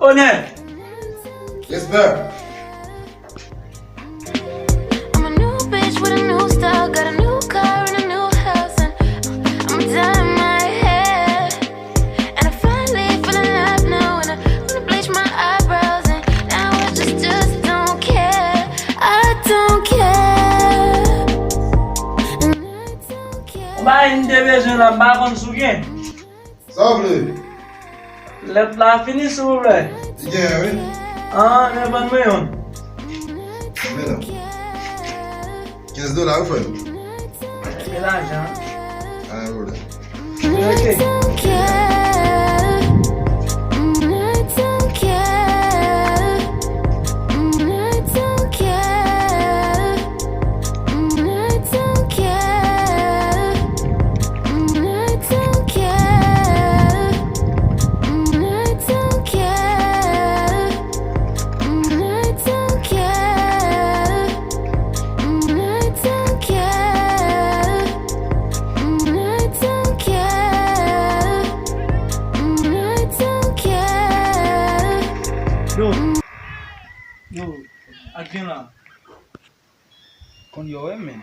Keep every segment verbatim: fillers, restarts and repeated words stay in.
Onè! Yes, sir. I'm a new bitch with a new style, got a new car and a new house, and I'ma dye my hair. And I finally feel alive now, and I wanna bleach my eyebrows, and now I just, just don't care. I don't care. And I don't care. Ou bay m te bezwen la, m pa konn si w gen. Sa w vle? Lèt la fini, silvouplè. Li genyen, wi. An, men ban mwen youn. Men non. Kenz dola, wi, frè m. E lajan. Pa gen pwoblèm. Ok. Yo, yo, ak gen la. Konn yo wè men.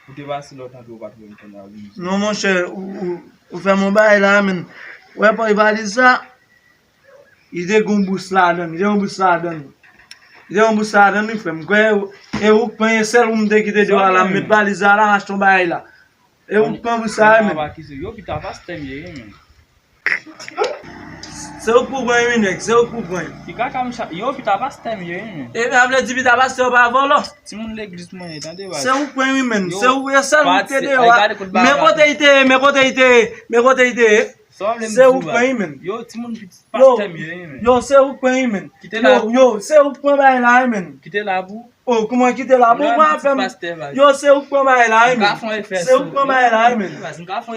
Ou te pase lòt anpe ou pa t wè m konn a vini. Non, monchè, ou, ou, ou fè m yon bagay la, men. Wè, pa valiz sa. Li te gon bous ladan, li te gon bous ladan. Li te gon bous ladan, wi, frè m. Kwè, e ou k pran, e sèl ou m te kite deyò a la, m met valiz la la, m achte yon bagay la. E ou k pran bous sa, wi, men. Yo, pita pastè m ye, wi, men. Se ou k pou pran, wi, nèg, se ou k pou pran. Ki kaka m cha-, yo, pita pastè m ye, wi, men. E sa vle di pita pastè yo pa vòlò. Timoun legliz mwen ye, tande, baz. Se ou k pran, wi, men. Se ou, e sèl ou k te deyò a. Men kote li te ye, men kote li te ye, men kote li te ye. Se ou k pran, wi, men. Yo, timoun pitit pastè m ye, wi, men. Yo, se ou k pran, wi, men. Yo, yo, se ou k pran bagay la, wi, men. Kite la pou. Oh, kouman kite la pou, ou pa fè m. Yo, se ou k pran bagay la, wi, men. Se ou k pran bagay la, wi, men.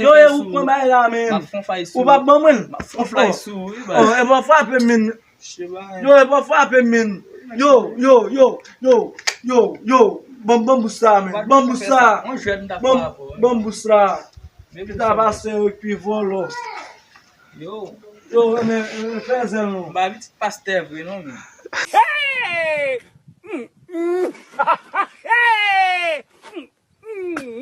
Yo, e ou k pran bagay la, men. Ou p ap ban mwen l. Oh, e pa frape m, men. Yo, e pa frape m, men. Yo, yo, yo, yo, yo, yo. Ban m, ban m bous sa, men. Ban m bous sa. Ban m, ban m bous sa. Pita pastè yo epi vòlò. Yo. Yo, men, men, fè zèl non. M pa pitit pastè vre non, men. Hey! Mm, mm. Hey! Mm, mm.